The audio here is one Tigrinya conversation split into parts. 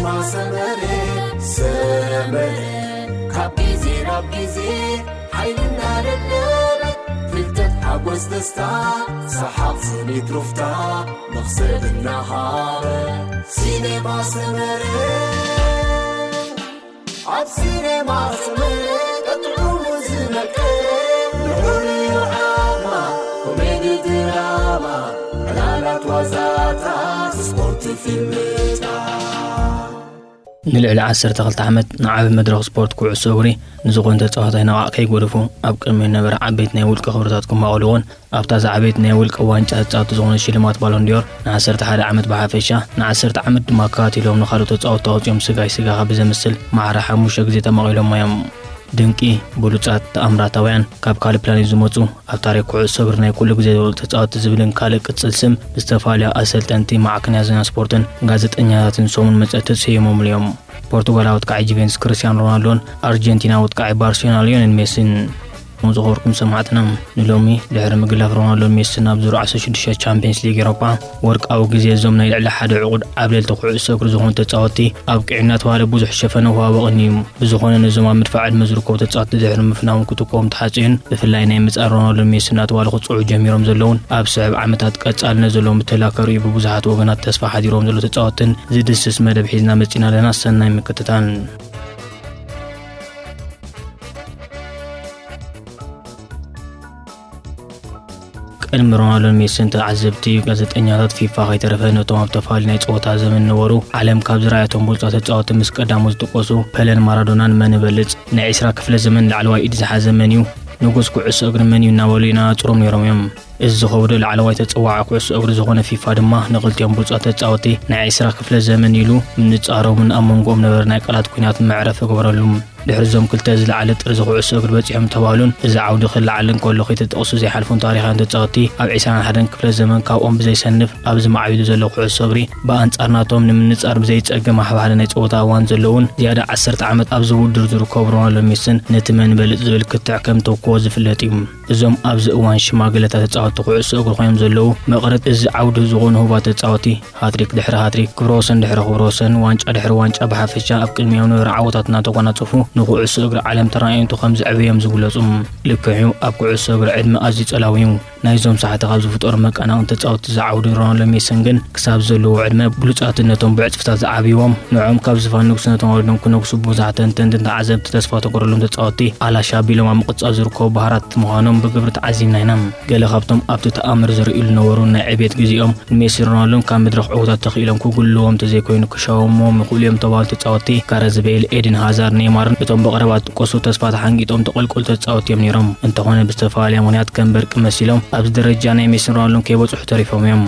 ሰመረ ሰመረ ካብ ግዜ ናብ ግዜ ሓይልና ደለበ ፍልጠት ሓጎስ ደስታ ሰሓቕ ስኒት ሩፍታ መኽሰብ እናሃበ ሲኔማ ሰመረ ኣብ ሲኔማ ሰመረ ቀጥዑ ዝመቀረ ንዑ ዓማ ኮሜዲ ድራማ ዕላላት ዋዛታት ስፖርት ፊልምታት ንልዕሊ ዓሰርተ ክልተ ዓመት ንዓቢ መድረኽ ስፖርት ኩዕሶ እግሪ ንዝኾኑ ተጻዋታይ ነቓዕ ከይጎደፉ ኣብ ቅድሚኡ ነበረ ዓበይቲ ናይ ውልቂ ክብርታት ክማቐሉ እውን ኣብታ ዝዓበየት ናይ ውልቂ ዋንጫ ተጻወቲ ዝኾነ ሽልማት ባሎን ዲዮር ንዓሰርተ ሓደ ዓመት ብሓፈሻ ንዓሰርተ ዓመት ድማ ኣከታቲሎም ንኻልኦት ተጻወቲ ኣውጺኦም ስጋይ ስጋኻ ብዘምስል ማዕረ ሓሙሽተ ግዜ ተማቒሎሞ እዮም። ድንቂ፣ ብሉጻት፣ ተኣምራታውያን፣ ካብ ካልእ ፕላኔት ዝመጹ፣ ኣብ ታሪኽ ኩዕሶ እግሪ ናይ ኩሉ ግዜ ዝበልጹ ተጻወቲ ዝብልን ካልእ ቅጽል ስም ብዝተፈላለዩ ኣሰልጠንቲ፣ ማዕከናት ዜና ስፖርትን ጋዜጠኛታትን ሰሙን መጸ ተሰይሞምሉ እዮም። ፖርቱጋላዊ ኣጥቃዒ ጁቬንቱስ ክርስቲያኖ ሮናልዶን ኣርጀንቲናዊ ኣጥቃዒ ባርሴሎና ሊዮኔል ሜሲን። ዝኸበርኩም ሰማዕትና፣ ንሎሚ ድሕሪ ምግላፍ ሮናልዶን ሜሲን ናብ ዙር ዓሰርተ ሽዱሽተ ቻምፒየንስ ሊግ ኤውሮጳ ወርቃዊ ግዜ እዞም ናይ ልዕሊ ሓደ ዕቑድ ዓብለልቲ ኩዕሶ እግሪ ዝኾኑ ተጻወትቲ ኣብቂዑ እናተባህለ ብዙሕ ሸፈነ ውሃቦ ቀንዩ። ብዝኾነ ነዞም ኣብ ምድፋዕ ዕድመ ዝርከቡ ተጻወትቲ ድሕሪ ምፍናዎም ክትኮኦም ተሓጽዩን ብፍላይ ናይ ምጻን ሮናልዶን ሜሲን እናተባህሉ ክጽውዑ ጀሚሮም ዘለውን ኣብ ስዕብ ዓመታት ቀጻልነት ዘለዎም ብተላከሩ እዩ ብብዙሓት ወገናት ተስፋ ሓዲሮም ዘለዉ ተጻወትትን ዝድስስ መደብ ሒዝና መጺና ኣለና። ሰናይ ምክትታል። ቅድሚ ሮናልዶን ሜሲን ተዓዘብቲ ጋዜጠኛታት ፊፋ ከይተረፈ ነቶም ኣብ ተፋሊ ናይ ጸወታ ዘመን ነበሩ ዓለም ካብ ዝረኣየቶም ብሉጻት ተጻወቲ ምስ ቀዳሙ ዝጥቀሱ ፐለን ማራዶናን መን ይበልጽ ናይ ዕስራ ክፍለ ዘመን ላዕለዋይ ኢድ ዝሓዘ መን እዩ ንጉስ ኩዕሶ እግሪ መን እዩ እናበሉ ይነጻጽሮም ነይሮም እዮም። እዚ ዝኸበዶ ላዕለዋይ ተጸዋዒ ኩዕሶ እግሪ ዝኾነ ፊፋ ድማ ንኽልቲኦም ብሉጻት ተጻወቲ ናይ ዕስራ ክፍለ ዘመን ኢሉ ምንጻሮምን ኣብ መንጎኦም ነበረ ናይ ቃላት ኲናት መዕረፊ ገበረሉ። ድሕሪ እዞም ክልተ ዝለዓለ ጥርዚ ኩዕሶ እግሪ በጺሖም ተባህሉን እዚ ዓውዲ ክለዓል እንከሎ ከይተጠቕሱ ዘይሓልፉን ታሪኻውያን ተጻወቲ ኣብ ዕስራን ሓደን ክፍለ ዘመን ካብኦም ብዘይሰንፍ ኣብዚ ማዕቢሉ ዘሎ ኩዕሶ እግሪ ብኣንጻር ናቶም ንምንጻር ብዘይጸገም ኣሕባሓደ ናይ ጸወታ እዋን ዘለውን ዝያዳ ዓሰርተ ዓመት ኣብዚ ውድድር ዝርከቡ ሮናልዶ ሜስን ነቲ መን በልጽ ዝብል ክትዕ ከም ተውክዎ ዝፍለጥ እዩ። እዞም ኣብዚ እዋን ሽማግለታት ተጻወቲ ኩዕሶ እግሪ ኮይኖም ዘለዉ መቐረት እዚ ዓውዲ ዝኾኑ ህቡባት ተጻወቲ ሃትሪክ ድሕሪ ሃትሪክ፣ ክብረ ወሰን ድሕሪ ክብረ ወሰን፣ ዋንጫ ድሕሪ ዋንጫ ብሓፈሻ ኣብ ቅድሚኦም ነበረ ዓወታት እናተጎናጸፉ ንኩዕሶ እግሪ ዓለም ተራእዮንቱ ከም ዘዕበዮም ዝግለጹ። ልክዕ እዩ፣ ኣብ ኩዕሶ እግሪ ዕድመ ኣዝዩ ጸላዊ እዩ። ናይዞም ሳሕቲ ካብ ዝፍጠሩ መቀናቕን ተጻወትቲ ዝዓውዱ ሮናልዶ ሜስን ግን ክሳብ ዘለዎ ዕድመ ብሉጻትነቶም ብዕጽፍታት ዝዓብይዎም ንዕኦም ካብ ዝፋን ንጉስነቶም ኣውሪዶም ክነግሱ ብዙሓት ተንተንትን ተዓዘብቲ ተስፋ ተገረሎም ተጻወትቲ ኣላሽ ኣቢሎም ኣብ ምቕጻል ዝርከቡ ባህራት ምዃኖም ብግብሪ ተዓዚብና ኢና። ገለ ካብቶም ኣብቲ ተኣምር ዝርእዩ ዝነበሩ ናይ ዕቤት ግዜኦም ንሜሲን ሮናልዶን ካብ መድረኽ ዕዉታት ተኽኢሎም ክጉልልዎም እንተዘይኮይኑ ክሻወሞም ይኽእሉ እዮም ተባህሉ ተጻወትቲ ጋረዝ ቤይል፣ ኤድን ሃዛርድ፣ ኔይማርን እቶም ብቐረባ ዝጥቀሱ ተስፋ ተሓንጊጦም ተቐልቀሉ ተጻወትቲ እዮም ነይሮም። እንተኾነ ብዝተፈላለየ ምኽንያት ከም በርቂ መሲሎም ኣብዚ ደረጃ ናይ ሜሲን ሮናልዶን ከይበጽሑ ተሪፎም እዮም።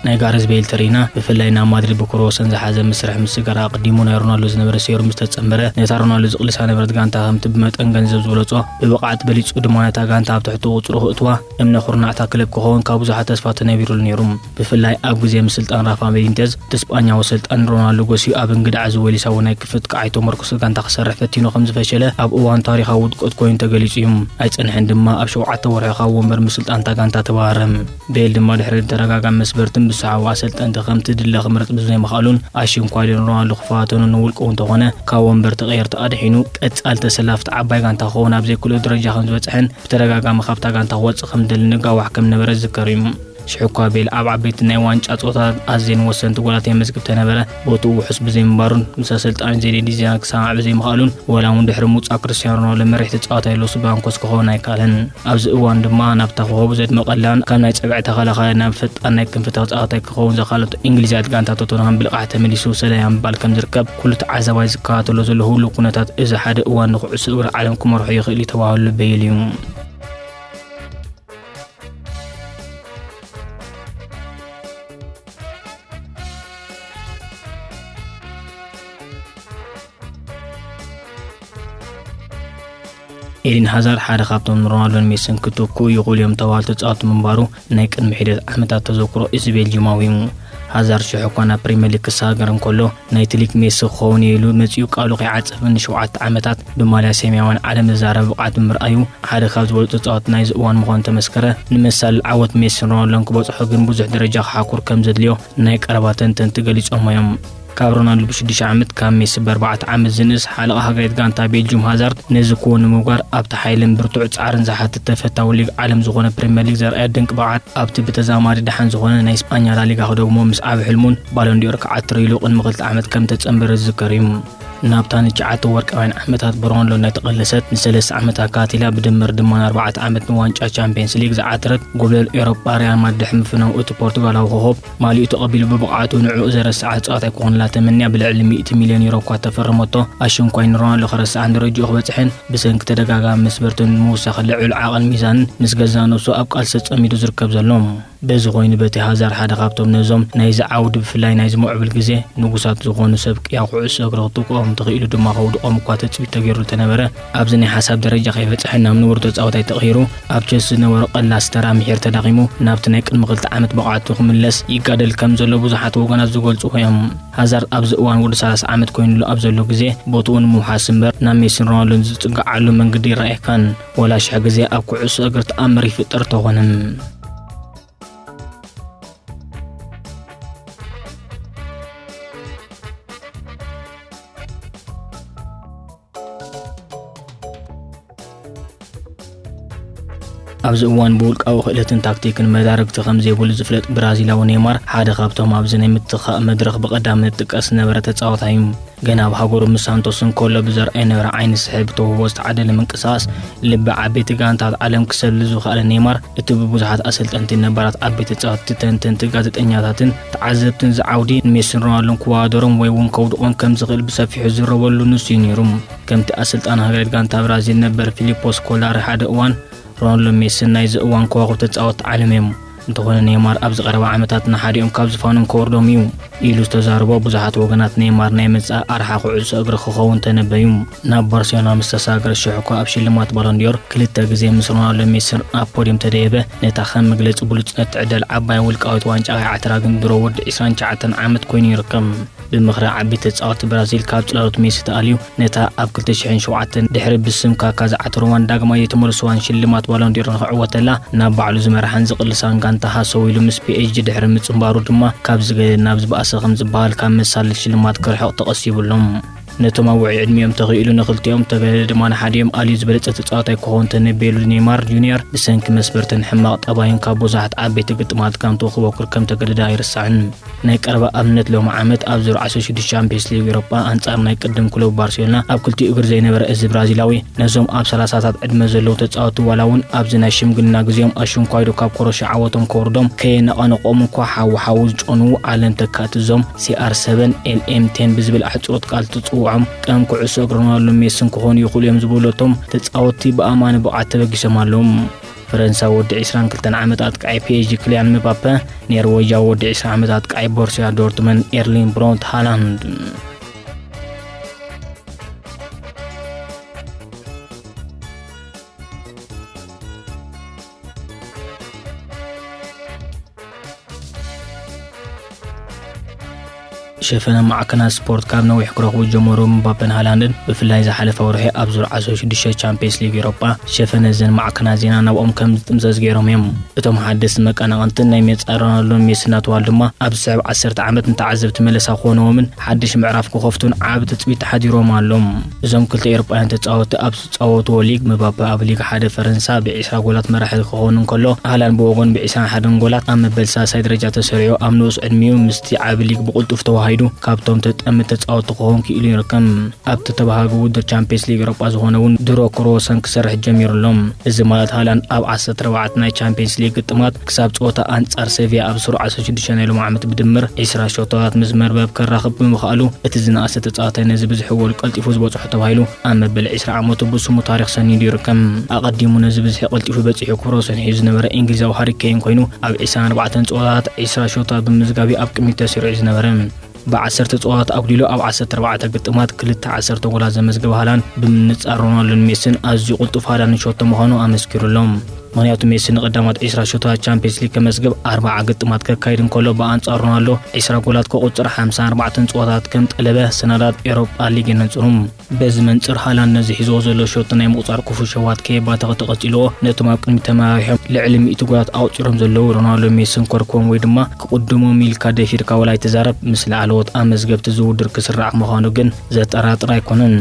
ናይ ጋረዝ ቤይል ተሪና ብፍላይ ናብ ማድሪድ ብክብረ ወሰን ዝሓዘ መስርሕ ምስጋር ኣቐዲሙ ናይ ሮናልዶ ዝነበረ ሴሩም ዝተጸንበረ ነታ ሮናልዶ ዝቕልሳ ነበረት ጋንታ ከምቲ ብመጠን ገንዘብ ዝበለጾ ብብቕዓት በሊጹ ድማ ነታ ጋንታ ኣብ ትሕቲ ቁጽሩ ክእትዋ እምነ ኩርናዕታ ክለብ ክኸውን ካብ ብዙሓት ተስፋ ተነቢሩሉ ነይሩ። ብፍላይ ኣብ ግዜ ምስልጣን ራፋ ቤኒቴዝ እቲ ስጳኛዊ ኣሰልጣኒ ሮናልዶ ጎስዩ ኣብ እንግድዓ ዝወሊሳዎ ናይ ክፍት ቃዓይ ተመርኩሱ ጋንታ ክሰርሕ ፈቲኑ ከም ዝፈሸለ ኣብ እዋን ታሪኻዊ ውድቀት ኮይኑ ተገሊጹ እዩ። ኣይጸንሐን ድማ ኣብ ሸውዓተ ወርሒ ካብ ወንበር ምስልጣን እታ ጋንታ ተባረረ። ቤል ድማ ድሕሪ ተደጋጋሚ መስበርትን ብዝሰሓቡ ኣሰልጠንቲ ከምቲ ድለ ክምረጽ ብዘይምኽኣሉን ኣሽንኳይን ሮናልዶ ክፈታተኖ ንውልቅኡ እንተኾነ ካብ ወንበር ተቐየርቲ ኣድሒኑ ቀጻሊ ተሰላፊ እታ ዓባይ ጋንታ ክኸውን ኣብ ዘይክእሎ ደረጃ ከም ዝበጽሐን ብተደጋጋሚ ካብታ ጋንታ ክወጽእ ከም ዝደሊ ንጋዋሕ ከም ነበረ ዝዝከር እዩ። ሽሕኳ ቤል ኣብ ዓበይቲ ናይ ዋንጫ ጸወታታት ኣዝየን ወሰንቲ ጎላት የመዝግብ ተነበረ፣ ቦትኡ ውሑስ ብዘይምንባሩን ምስ ኣሰልጣኒ ዚነዲን ዚዳን ክሰማማዕ ብዘይምኽኣሉን፣ ወላ እውን ድሕሪ ምውጻእ ክርስትያኖ ሮናልዶ መሪሕ ተጻዋታይ ሎስ ብላንኮስ ክኸውን ኣይከኣለን። ኣብዚ እዋን ድማ ናብታ ኮኾቡ ዘድመቐላን ካብ ናይ ጸግዒ ተኸላኻሊ ናብ ፈጣን ናይ ክንፊ ተጻዋታይ ክኸውን ዘኽኣለቶ እንግሊዛዊት ጋንታ ቶተንሃም ብልቓሕ ተመሊሱ ሰለያ ምባል ከም ዝርከብ ኩሉ ተዓዛባይ ዝከታተሎ ዘሎ ህሉው ኩነታት እዚ ሓደ እዋን ንኩዕሶ እግሪ ዓለም ክመርሖ ይኽእል እዩ ተባሂሉ ቤይል እዩ። ኤዲን ሃዛርድ ሓደ ካብቶም ንሮናልዶን ሜስን ክትክኡ ይኽእሉ እዮም ተባህሉ ተጻወትቲ ምንባሩ ናይ ቅድሚ ሒደት ዓመታት ተዘክሮ እዚ ቤልጂማዊ እዩ። ሃዛርድ ሽሕ እኳ ናብ ፕሪምየር ሊግ ክሰጋገር እንከሎ፣ ናይቲ ሊግ ሜሲ ክኸውን እየ ኢሉ መጺኡ ቃሉ ከይዓጸፈ ንሸውዓተ ዓመታት ብማልያ ሰማያውያን ዓለም ዝዛረብ ብቕዓት ብምርኣዩ፣ ሓደ ካብ ዝበልጹ ተጻወትቲ ናይዚ እዋን ምዃኑ ተመስከረ። ንመሳልል ዓወት ሜሲን ሮናልዶን ክበጽሖ ግን ብዙሕ ደረጃ ክሓኩር ከም ዘድልዮ ናይ ቀረባ ተንተንቲ ገሊጾሞ እዮም። ካብ ሮናልዶ ብሽዱሽተ ዓመት፣ ካብ ሜሲ ብኣርባዕተ ዓመት ዝንእስ ሓለቓ ሃገራዊት ጋንታ ቤልጅዩም ሃዛርድ፣ ነዚ ክውን ንምግባር ኣብቲ ሓይልን ብርቱዕ ጻዕርን ዝሓትት ተፈታዊ ሊግ ዓለም ዝኾነ ፕሪምየር ሊግ ዘርኣየ ድንቂ ብቕዓት፣ ኣብቲ ብተዛማዲ ደሓን ዝኾነ ናይ ስጳኛ ላሊጋ ክደግሞ ምስ ዓቢ ሕልሙን ባሎንዲዮር ክዓትር ኢሉ ቅድሚ ክልተ ዓመት ከም ተጸንበረ ዝዝከር እዩ። ናብታ ንትሽዓተ ወርቃውያን ዓመታት ብሮናልዶ ናይ ተቐለሰት ንሰለስተ ዓመት ኣካቲላ፣ ብድምር ድማ ንኣርባዕተ ዓመት ንዋንጫ ቻምፒየንስ ሊግ ዝዓተረት ጎብለል ኤውሮጳ ሪያል ማድሪድ ድሕሪ ምፍናው፣ እቲ ፖርቱጋላዊ ኮኾብ ማሊኡ ተቐቢሉ ብብቕዓቱ ንዕኡ ዘረስዓ ተጻዋታይ ክኾንላ ተመንያ ብልዕሊ ሚእቲ ሚልዮን ዩሮ እኳ ተፈረመቶ፣ ኣሽንኳይ ንሮናልዶ ክረስዓን ደረጅኡ ክበጽሕን ብሰንኪ ተደጋጋሚ መስበርትን ምውሳኽ ልዑል ዓቕልን ሚዛንን ምስ ገዛእ ነብሱ ኣብ ቃልሲ ተጸሚዱ ዝርከብ ዘሎ። በዚ ኮይኑ በቲ ሃዛርድ ሓደ ካብቶም ነዞም ናይዚ ዓውዲ ብፍላይ ናይዚ ምዕቡል ግዜ ንጉሳት ዝኾኑ ሰብ ቅያ ኩዕሶ እግሪ ክትውቅዖም ትኽእሉ ድማ ከውድቖም እኳ ትጽቢት ተገይሩ ተነበረ፣ ኣብዚ ናይ ሓሳብ ደረጃ ከይበጽሐ ናብ ንቡር ተጻዋታይ ተቐይሩ ኣብ ቸልሲ ዝነበሮ ቀላሲ ተራ ምሒር ተዳኺሙ ናብቲ ናይ ቅድሚ ክልተ ዓመት ብቕዓቱ ክምለስ ይጋደል ከም ዘሎ ብዙሓት ወገናት ዝገልጹ እዮም። ሃዛርድ ኣብዚ እዋን ወዲ ሰላሳ ዓመት ኮይኑሉ ኣብ ዘሎ ግዜ ቦትኡ ንምውሓስ እምበር ናብ ሜሲን ሮናልዶን ዝጽግዓሉ መንገዲ ይረኣየካን። ወላ ሽሕ ግዜ ኣብ ኩዕሶ እግሪ ተኣምር ይፍጠር ተኾነ። ኣብዚ እዋን ብውልቃዊ ክእለትን ታክቲክን መዳርግቲ ከም ዘይብሉ ዝፍለጥ ብራዚላዊ ኔይማር ሓደ ካብቶም ኣብዚ ናይ ምትኻእ መድረኽ ብቐዳምነት ዝጥቀስ ዝነበረ ተጻዋታይ እዩ። ገና ኣብ ሃገሩ ምስ ሳንቶስ እንከሎ ብዘርኣዮ ነበረ ዓይኒ ስሕብ ተውህቦ ዝተዓደለ ምንቅስቓስ ልቢ ዓበይቲ ጋንታት ዓለም ክሰልል ዝኸኣለ ኔይማር፣ እቲ ብብዙሓት ኣሰልጠንቲ፣ ነባራት ዓበይቲ ተጻወትቲ፣ ተንተንቲ፣ ጋዜጠኛታትን ተዓዘብትን እዚ ዓውዲ ንሜሲን ሮናልዶን ክወዳደሮም ወይ እውን ከውድቖም ከም ዝኽእል ብሰፊሑ ዝዝረበሉ ንሱ እዩ ነይሩ። ከምቲ ኣሰልጣኒ ሃገራዊት ጋንታ ብራዚል ነበር ፊሊፖ ስኮላሪ ሓደ እዋን ሮናልዶን ሜሲን ናይዚ እዋን ከዋኽብቲ ተጻወትቲ ዓለም እዮም። እንተኾነ ኔይማር ኣብዚ ቀረባ ዓመታት ንሓዲኦም ካብ ዝፋኖም ከወርዶም እዩ ኢሉ ዝተዛረቦ ብዙሓት ወገናት ኔይማር ናይ መጻኢ ኣርሓ ኩዕሶ እግሪ ክኸውን ተነበዩ። ናብ ባርሴሎና ምስ ተሳገረ ሽሕ እኳ ኣብ ሽልማት ባሎንዲዮር ክልተ ግዜ ምስ ሮናልዶ ሜሲን ኣብ ፖድዮም ተደየበ። ነታ ከም መግለጺ ብሉጽነት ትዕደል ዓባይ ውልቃዊት ዋንጫ ከይዓተራ ግን ድሮ ወዲ ዕስራን ትሽዓተን ዓመት ኮይኑ ይርከብ። ብምኽሪ ዓበይቲ ተጻወትቲ ብራዚል ካብ ጽላሎት ሜሲ ተኣልዩ፣ ነታ ኣብ ክልተ ሽሕን ሸውዓተን ድሕሪ ብስም ካካ ዝዓተርዋን ዳግማይ ዘይተመልስዋን ሽልማት ባሎንዲዮር ንኽዕወተላ ናብ ባዕሉ ዝመርሓን ዝቕልሳን ጋንታ ሃሰው ኢሉ ምስ ፒ ኤስ ጂ ድሕሪ ምጽንባሩ ድማ ካብ ዝገደድ ናብ ዝበኣሰ ከም ዝበሃል ካብ መሳልል ሽልማት ክርሕቕ ተቐሲቡ ኣሎ። ነቶም ኣብ ውዑይ ዕድሚኦም ተኽኢሉ ንኽልቲኦም ተገደደ ድማ ንሓዲኦም ኣልዩ ዝበለጸ ተጻዋታይ ክኸውን ተነበየሉ ኔይማር ጁንየር ብሰንኪ መስበርትን ሕማቕ ጠባይን ካብ ብዙሓት ዓበይቲ ግጥማት ጋንትኡ ክበኩር ከም ተገደደ ኣይርሳዕን። ናይ ቀረባ ኣብነት ሎሚ ዓመት ኣብ ዙር ዓሰርተ ሽዱሽተ ቻምፒየንስ ሊግ ኤውሮጳ ኣንጻር ናይ ቅድም ክለቡ ባርሴሎና ኣብ ክልቲኡ እግሪ ዘይነበረ እዚ ብራዚላዊ ነዞም ኣብ ሰላሳታት ዕድመ ዘለዉ ተጻወትቲ ዋላ እውን ኣብዚ ናይ ሽምግልና ግዜኦም ኣሽንኳይዶ ካብ ኮረሻ ዓወቶም ከውርዶም ከየነቓነቖም እኳ ሓዊ ሓዊ ዝጨንዉ ዓለም ተካእቲ እዞም ሲ ኣር ሰቨን ኤል ኤም ቴን ብዝብል ኣሕጽሮት ቃል ትጽውዖም ቀም ኩዕሶ እግሪ ሮናልዶ ሜስን ክኾኑ ይኽእሉ እዮም ዝብለቶም ተጻወትቲ ብኣማኒ ብቕዓት ተበጊሶም ኣለዉ። ፈረንሳ ወዲ ዕስራን ክልተን ዓመት ኣጥቃዒ ፒ ኤስ ጂ ክልያን ምባፐ፣ ኔርወጃ ወዲ ዕስራ ዓመት ኣጥቃዒ ቦርሲያ ዶርትመን ኤርሊን ብሮንት ሃላንድ። ሸፈነ ማዕከናት ስፖርት ካብ ነዊሕ ክረኽቡ ዝጀመሩ ምባፐን ሃላንድን፣ ብፍላይ ዝሓለፈ ወርሒ ኣብ ዙር ዓሰርተ ሽዱሽተ ቻምፒየንስ ሊግ ኤውሮጳ፣ ሸፈነ እዘን ማዕከናት ዜና ናብኦም ከም ዝጥምዘዝ ገይሮም እዮም። እቶም ሓደስቲ መቀናቐንትን ናይ መጻኢ ሮናልዶን ሜስን ኣትዋል ድማ ኣብ ዝስዕብ ዓሰርተ ዓመት ንተዓዘብቲ መለሳ ክኾንዎምን ሓድሽ ምዕራፍ ክኸፍቱን ዓቢ ትጽቢት ተሓዲሮም ኣሎ። እዞም ክልተ ኤውሮጳውያን ተጻወትቲ ኣብ ዝጻወትዎ ሊግ፣ ምባፐ ኣብ ሊግ ሓደ ፈረንሳ ብዒስራ ጎላት መራሒ ክኸውን እንከሎ፣ ሃላንድ ብወገኑ ብዒስራን ሓደን ጎላት ኣብ መበል ሳልሳይ ደረጃ ተሰሪዑ፣ ኣብ ንኡስ ዕድሚኡ ምስቲ ዓቢ ሊግ ብቕልጡፍ ተወሃሂዱ ካብቶም ተጠምት ተጻወትቲ ክኸውን ክኢሉ ይርከብ። ኣብቲ ተባሃጊ ውድድር ቻምፒየንስ ሊግ ኤውሮጳ ዝኾነ እውን ድሮ ክሮሰን ክሰርሕ ጀሚሩ ኣሎ። እዚ ማለት ሃላንድ ኣብ ዓሰርተ ኣርባዕተ ናይ ቻምፒየንስ ሊግ ግጥማት ክሳብ ጸወታ ኣንጻር ሴቪያ ኣብ ሱር ዓሰርተ ሽዱሽተ ናይ ሎሚ ዓመት ብድምር ዕስራ ሸቶታት ምስ መርበብ ከራኽብ ብምኽኣሉ፣ እቲ ዝነኣሰ ተጻዋታይ ነዚ ብዝሒ ጎል ቀልጢፉ ዝበጽሖ ተባሂሉ ኣብ መበል ዕስራ ዓመቱ ብስሙ ታሪኽ ሰኒዱ ይርከብ። ኣቐዲሙ ነዚ ብዝሒ ቀልጢፉ በጺሑ ክሮሰን ሒዙ ዝነበረ እንግሊዛዊ ሃሪ ኬን ኮይኑ፣ ኣብ ዕስራን ኣርባዕተን ጸወታታት ዕስራ ሸቶታት ብምምዝጋብ እዩ ኣብ ቅድሚት ተሰሪዑ ዝነበረ። ብዓሰርተ ጸወታት ኣጉዲሉ ኣብ ዓሰርተ ኣርባዕተ ግጥማት ክልተ ዓሰርተ ጎላት ዘመዝገበ ሃላንድ፣ ብምንጻር ሮናልዶን ሜስን ኣዝዩ ቅልጡፍ ሃዳኒ ሸቶ ምዃኑ ኣመስኪሩ ኣሎ። ምኽንያቱ ሜሲ ንቐዳማት ዕስራ ሸቶታት ቻምፒየንስ ሊግ ከመዝግብ ኣርብዓ ግጥማት ከካይድ እንከሎ፣ ብኣንጻሩ ሮናልዶ ዕስራ ጎላት ከቑጽር ሓምሳን ኣርባዕተን ጸወታት ከም ጠለበ ሰነዳት ኤውሮጳ ሊግ የነጽሩ። በዚ መንጽር ሃላንድ ነዚ ሒዝዎ ዘሎ ሸቶ ናይ ምቑጻር ክፉ ሸዋት ከየባተኸ ተቐጺልዎ፣ ነቶም ኣብ ቅድሚት ተመራሪሖም ልዕሊ ሚእቲ ጎላት ኣቑጺሮም ዘለዉ ሮናልዶ ሜሲን ከርክቦም ወይ ድማ ክቕድሞም ኢልካ ደፊርካ ወላ ኣይትዛረብ፣ ምስ ላዕለዎት ኣመዝገብቲ እዚ ውድድር ክስራዕ ምዃኑ ግን ዘጠራጥር ኣይኮነን።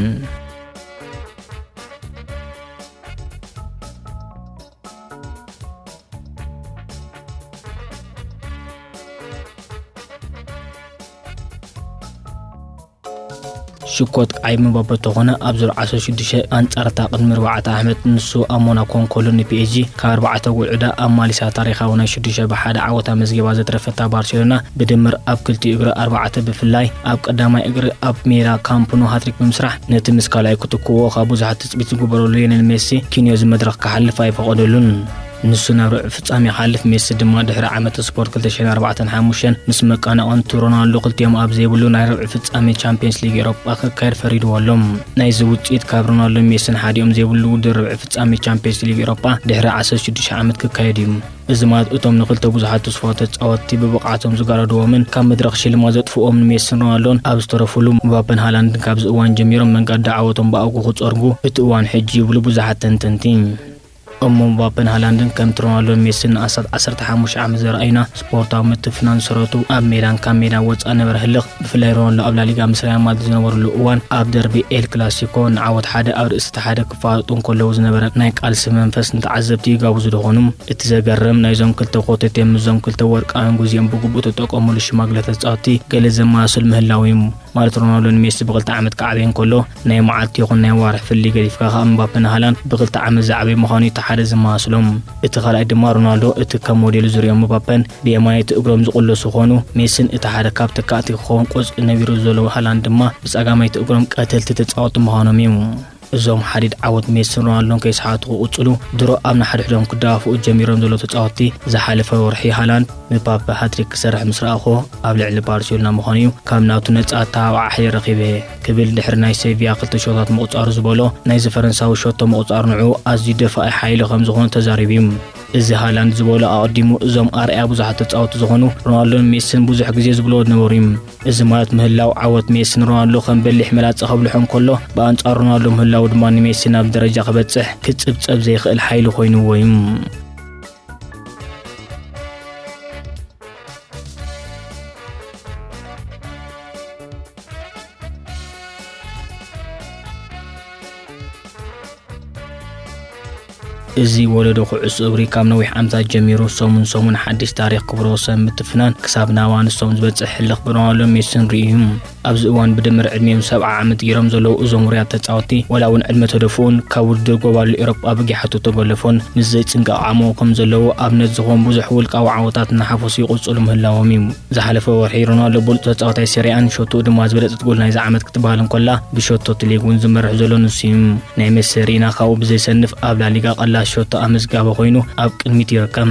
ሽኮት ዓቢ ምባበ ተኾነ፣ ኣብ ዙር ዓሰርተ ሽዱሽተ ኣንጻር እታ ቅድሚ ኣርባዕተ ዓመት ንሱ ኣብ ሞናኮ እንከሎ ንፒኤስጂ ካብ ኣርባዕተ ጎል ዕዳ ኣማሊሳ ታሪኻዊ ናይ ሽዱሽተ ብሓደ ዓወት ኣመዝጊባ ዘትረፈታ ባርሴሎና፣ ብድምር ኣብ ክልቲኡ እግሪ ኣርባዕተ፣ ብፍላይ ኣብ ቀዳማይ እግሪ ኣብ ሜዳ ካምፕ ኑ ሃትሪክ ብምስራሕ፣ ነቲ ምስ ካልኣይ ክትክዎ ካብ ብዙሓት ትጽቢት ዝግበረሉ ሊዮኔል ሜሲ፣ ኪንዮ እዚ መድረኽ ክሓልፍ ኣይፈቐደሉን። ንሱ ናብ ርብዒ ፍጻሜ ይሓልፍ፣ ሜሲ ድማ ድሕሪ ዓመት ስፖርት ክልተ ሽሕን ኣርባዕተን ሓሙሽተን ምስ መቃናቕንቱ ሮናልዶ ክልቲኦም ኣብ ዘይብሉ ናይ ርብዒ ፍጻሜ ቻምፒየንስ ሊግ ኤውሮጳ ክካየድ ፈሪድዎ ኣሎ። ናይዚ ውጽኢት፣ ካብ ሮናልዶን ሜሲን ሓዲኦም ዘይብሉ ውድድር ርብዒ ፍጻሜ ቻምፒየንስ ሊግ ኤውሮጳ ድሕሪ ዓሰርተ ሽዱሽተ ዓመት ክካየድ እዩ። እዚ ማለት፣ እቶም ንክልተ ብዙሓት ተስፋ ተጻወትቲ ብብቕዓቶም ዝጋረድዎምን ካብ መድረኽ ሽልማት ዘጥፍእዎምን ሜሲን ሮናልዶን ኣብ ዝተረፉሉ፣ ምባፔን ሃላንድን ካብዚ እዋን ጀሚሮም መንገዲ ዓወቶም ብኣግኡ ክጸርጉ እቲ እዋን ሕጂ ይብሉ ብዙሓት ተንተንቲ። እሞ ምባፔን ሃላንድን ከምቲ ሮናልዶን ሜሲን ንኣስታት ዓሰርተ ሓሙሽተ ዓመት ዘርኣዩና ስፖርታዊ ምትፍናን ዝሰረቱ፣ ኣብ ሜዳን ካብ ሜዳ ወጻኢ ነበረ ህልኽ፣ ብፍላይ ሮናልዶ ኣብ ላሊጋ ምስ ሪያል ማድሪድ ዝነበረሉ እዋን ኣብ ደርቢ ኤል ክላሲኮ ንዓወት ሓደ ኣብ ርእሲ እቲ ሓደ ክፋለጡ እንከለዉ ዝነበረ ናይ ቃልሲ መንፈስ ንተዓዘብቲ ይጋብዙ ዶ ኾኑ? እቲ ዘገርም፣ ናይዞም ክልተ ኮተቴ ምስዞም ክልተ ወርቃውያን ግዜኦም ብግቡእ ተጠቀምሉ ሽማግለ ተጻወትቲ ገለ ዘመሳስል ምህላዉ እዩ። ማለት ሮናልዶ ንሜሲ ብክልተ ዓመት ክዓብየ እንከሎ ናይ መዓልቲ ይኹን ናይ ኣዋርሕ ፍልልይ ገዲፍካ፣ ከኣ ምባፔ ንሃላንድ ብክልተ ዓመት ዝዓበየ ምዃኑ እዩ እቲ ሓደ ዝመሳስሎም። እቲ ካልኣይ ድማ ሮናልዶ እቲ ከም ሞዴሉ ዝርእዮ ምባፔን ብየማነይቲ እግሮም ዝቕለሱ ኾኑ፣ ሜሲን እቲ ሓደ ካብ ተካእቲ ክኸውን ቆጽሊ ነቢሩ ዘሎ ሃላንድ ድማ ብጸጋመይቲ እግሮም ቀተልቲ ተጻወትቲ ምዃኖም እዩ። እዞም ሓዲድ ዓወት ሜሲን ሮናልዶን ከይሰሓቱ ክቕጽሉ፣ ድሮ ኣብ ንሓድሕዶም ክደፋፍኡ ጀሚሮም ዘለዉ ተጻወትቲ፣ ዝሓለፈ ወርሒ ሃላንድ ምባፔ ሃትሪክ ክሰርሕ ምስ ረኣኹዎ፣ ኣብ ልዕሊ ባርሴሎና ምዃኑ እዩ፣ ካብ ናቱ ነጻ ኣተባብዓ ሓይሊ ረኺበ ክብል ድሕሪ ናይ ሴቪያ ክልተ ሸቶታት ምቑጻሩ ዝበሎ ናይዚ ፈረንሳዊ ሸቶ ምቑጻር ንዕኡ ኣዝዩ ደፋኢ ሓይሊ ከም ዝኾነ ተዛሪቡ እዩ። እዚ ሃላንድ ዝበሎ ኣቐዲሙ እዞም ኣርኣያ ብዙሓት ተጻወትቲ ዝኾኑ ሮናልዶን ሜሲን ብዙሕ ግዜ ዝብልዎ ዝነበሩ እዩ። እዚ ማለት ምህላው ዓወት ሜሲን ሮናልዶ ከም በሊሕ መላጸ ከብልሖ እንከሎ፣ ብኣንጻሩ ሮናልዶ ምህላው ድማ ንሜሲ ናብ ደረጃ ክበጽሕ ክጽብጸብ ዘይክእል ሓይሊ ኮይንዎ እዩ። እዚ ወለዶ ኩዕሶ እግሪ ካብ ነዊሕ ዓመታት ጀሚሩ ሰሙን ሰሙን ሓድሽ ታሪኽ ክብረ ወሰን ምትፍናን ክሳብ ናብ ኣንስቶም ዝበጽሕ ህልኽ ብሮናልዶን ሜሲን ርእዩ እዩ። ኣብዚ እዋን ብድምር ዕድሚኦም ሰብዓ ዓመት ገይሮም ዘለዉ እዞም ውሩያት ተጻወትቲ፣ ዋላ እውን ዕድመ ተደፍኡን ካብ ውድድር ጎባልል ኤውሮጳ ብጊሓቱ ተጎለፎን ምስ ዘይጽንቀቕ ዓቕሞም ከም ዘለዉ ኣብነት ዝኾን ብዙሕ ውልቃዊ ዓወታት እናሓፈሱ ይቕጽሉ ምህላዎም እዩ። ዝሓለፈ ወርሒ ሮናልዶ ብሉጽ ተጻዋታይ ሴሪኣን ሸቶኡ ድማ ዝበለጸት ጎል ናይዚ ዓመት ክትበሃል እንከላ፣ ብሸቶት ሊግ እውን ዝመርሕ ዘሎ ንሱ እዩ። ናይ ሜሲ ሪኢና ካብኡ ብዘይሰንፍ ኣብ ላሊጋ ቀላስ ሸቶ ኣመዝጋቢ ኮይኑ ኣብ ቅድሚት ይርከብ።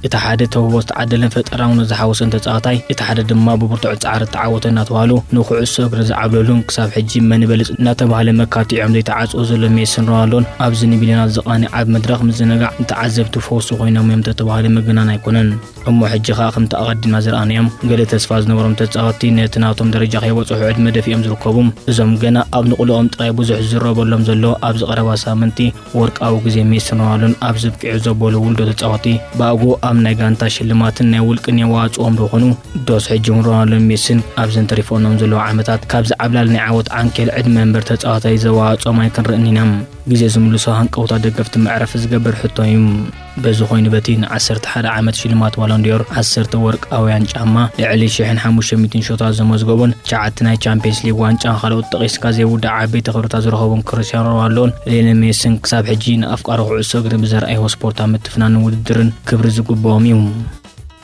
እቲ ሓደ ተውህቦ ዝተዓደለን ፈጠራውነት ዝሓወሰን ተጻዋታይ፣ እቲ ሓደ ድማ ብብርቱዕ ጻዕሪ እተዓወተ እናተባህሉ ንኩዕሶ እግሪ ዝዓብለሉን ክሳብ ሕጂ መን ይበልጽ እናተባህለ መካትዒኦም ዘይተዓጽዎ ዘሎ ሜሲን ሮናልዶን ኣብዚ ንቢልዮናት ዝቓኒ ዓቢ መድረኽ ምዝንጋዕ ንተዓዘብቲ ፈውሲ ኮይኖም እዮም እንተተባህለ ምግናን ኣይኮነን። እሞ ሕጂ ኸኣ ከምቲ ኣቐዲምና ዝረኣናዮም ገለ ተስፋ ዝነበሮም ተጻወትቲ ነቲ ናቶም ደረጃ ከይበጽሑ ዕድመ ደፊኦም ዝርከቡ፣ እዞም ገና ኣብ ንቕልኦም ጥራይ ብዙሕ ዝዝረበሎም ዘሎ ኣብዚ ቀረባ ሳምንቲ ወርቃዊ ግዜ ሜሲን ሮናልዶን ኣብዚ ኣብቂዑ ዘበሉ ውልዶ ተጻወትቲ ብኣግኡ ኣብ ናይ ጋንታ ሽልማትን ናይ ውልቂ መዋጽኦም ዶ ኾኑ? ዶስ ሕጂ እውን ሮናልዶን ሜሲን ኣብዘን ተሪፈኖም ዘለዋ ዓመታት ካብዚ ዓብላሊ ናይ ዓወት ዓንኬል ዕድመ እምበር ተጻዋታይ ዘዋጽኦም ኣይክንርእን ኢና። ግዜ ዝምልሶ ሃንቀውታ ደገፍቲ መዕረፊ ዝገብር ሕቶ እዩ። በዚ ኮይኑ በቲ ን ዓሰርተ ሓደ ዓመት ሽልማት ባሎን ዲዮር፣ ዓሰርተ ወርቃውያን ጫማ፣ ልዕሊ ሽሕን ሓሙሽተ ሚእትን ሾታት ዘመዝገቡን ትሽዓተ ናይ ቻምፒየንስ ሊግ ዋንጫን ካልኦት ጠቒስካ ዘይውዳእ ዓበይቲ ክብርታት ዝረኸቡን ክርስቲያኖ ሮናልዶን ሊዮኔል ሜሲን ክሳብ ሕጂ ንኣፍቃሪ ኩዕሶ እግሪ ብዘርኣይዎ ስፖርታዊ ምትፍናንን ውድድርን ክብሪ ዝግብኦም እዩ።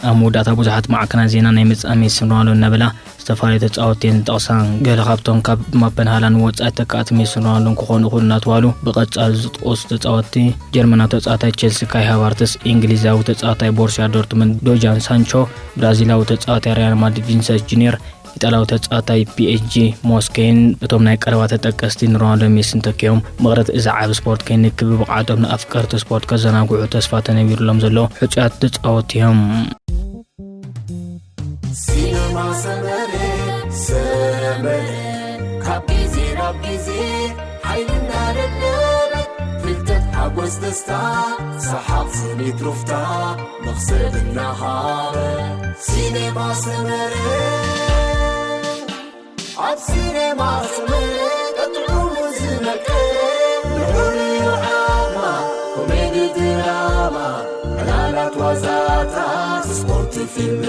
ኣብ መወዳእታ ብዙሓት ማዕከናት ዜና ናይ መጻኢ ሜሲን ሮናልዶን እናበላ ዝተፈላለዩ ተጻወትቲ እየን ዝጠቕሳ። ገለ ካብቶም ካብ ምባፔን ሃላንድን ወጻኢ ተካእቲ ሜሲን ሮናልዶን ክኾኑ ይኽእሉ እናተባህሉ ብቐጻሊ ዝጥቐሱ ተጻወትቲ፣ ጀርመናዊ ተጻዋታይ ቸልሲ ካይ ሃቨርትስ፣ እንግሊዛዊ ተጻዋታይ ቦሩስያ ዶርትመንድ ዶጃን ሳንቾ፣ ብራዚላዊ ተጻዋታይ ሪያል ማድሪድ ቪኒሰስ ጁኒየር፣ ኢጣልያዊ ተጻዋታይ ፒኤስጂ ሞስኬን እቶም ናይ ቀረባ ተጠቀስቲ ንሮናልዶ ሜሲን ተኪኦም መቕረት እዚ ዓቢ ስፖርት ከይንክብ ብብቕዓቶም ንኣፍቀርቲ ስፖርት ከዘናግዑ ተስፋ ተነቢሩሎም ዘሎ ሕጹያት ተጻወትቲ እዮም። ሲነማ ሰመረ ሰመረ ካብ ግዜ ናብ ግዜ ሓይልና ደደበ ፍልጠት ሓጎስ ደስታ ሰሓቕ ስኒት ሩፍታ መኽሰብ እናሃበ ሲኔማ ሰመረ ኣብ ሲኔማ ሰመረ ቀጥዑሙ ዝመቀረ ንዑ ዓማ ኮሜዲ ድራማ ዕላላት ዋዛታት ስፖርት ፊልም